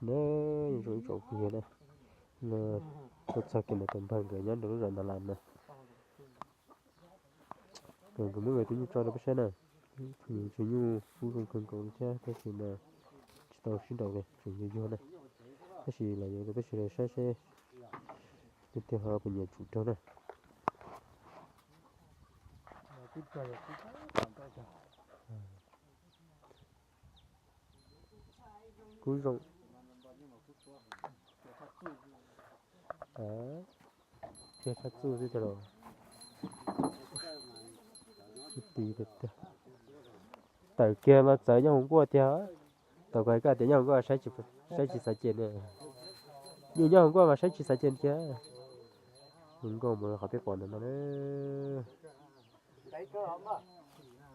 Na, zoo ib tsoom phooj ywg na, tuaj txog kiag ntawm tus npawg nkawd nyob rau lub zos Ntas Las na. Nkawd muab nkawd tus nyuj tso rau peb saib na. Tus nyuj kub zoo kawg nkaus li thiab tab sis mas tsis tau sib nraus li, tseem yuag yuag na. Tab sis los yuav rau peb sawv daws saib seb tiag tiag ho puas nyiam tsum raug na. Kub zoo. Tsuag tshaj txuj xwb tiag los. Ib tis tiag tiag. Tawm kiag mas txawv nyob hauv nkuaj tiag. Tau koj tias nyob hauv nkuaj saib tsis xav cem ne. Nyuj nyob hauv nkuaj mas saib tsis xav cem thiab. Zoo nkauj mus qhov peb pom ntawm no na.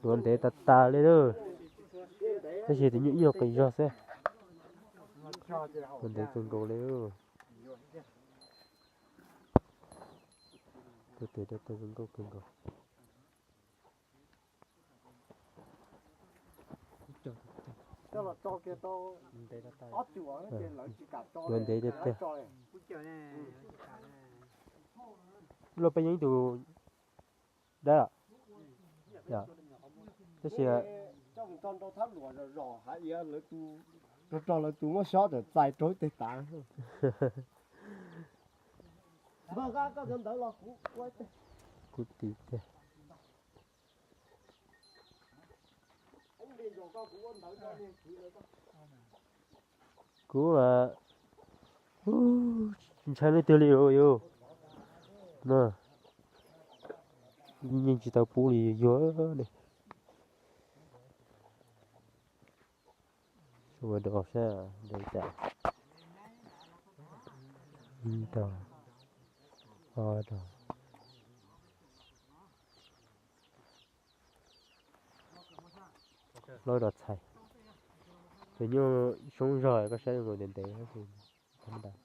Tuav ntev tas tas li lawm. Tab sis tus nyuj ib nyuag qis zog xwb. Tuav ntev kawg nkaus li. Tuav ntev tas tas zoo nkauj kawg nkaus. Tuav ntev tas tas. Luag peb yeej tus dab. Tab sis rog rog lawv tus muab xyob tawm txais rau ib teg tav. Kuv tis tiag. Kuv ntshai leej twg li yus no, yeej tsis tau pub li yuag ne. Ua dog sab, dog cas, ib dog, ob dog. Loj dog txhais. Tus nyuj soob zog koj saib zoo nkaus ntev ntev.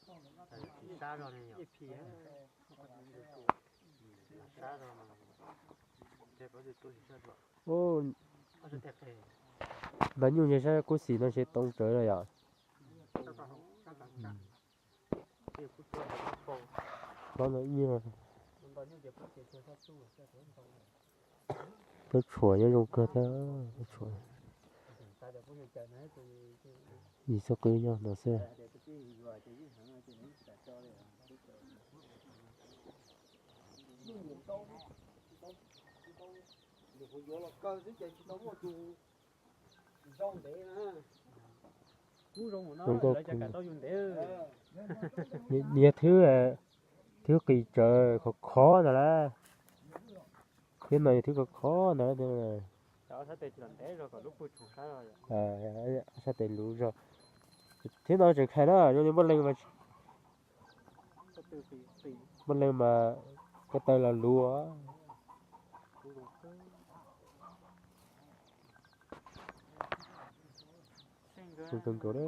Npawg nyuj ntshe sab kub xim no ntshe too tsawv lawm yom. Hlob no ib nyuag. Peb tshuam nyob zoo kawg thiab, peb tshuam. Yim xub qwb nyob no xwb. Zoo nkauj kawg. Yog thwb, thwb qis tsawv khov khov ntawd lawm. Thiab no yog thwb khov khov ntawd. Sab tes luv zog. Thiab no tseem khais na, zoo li npoj leeg mas, npoj leeg mas ko taw los luv. Zoo kawg nkaus lawm.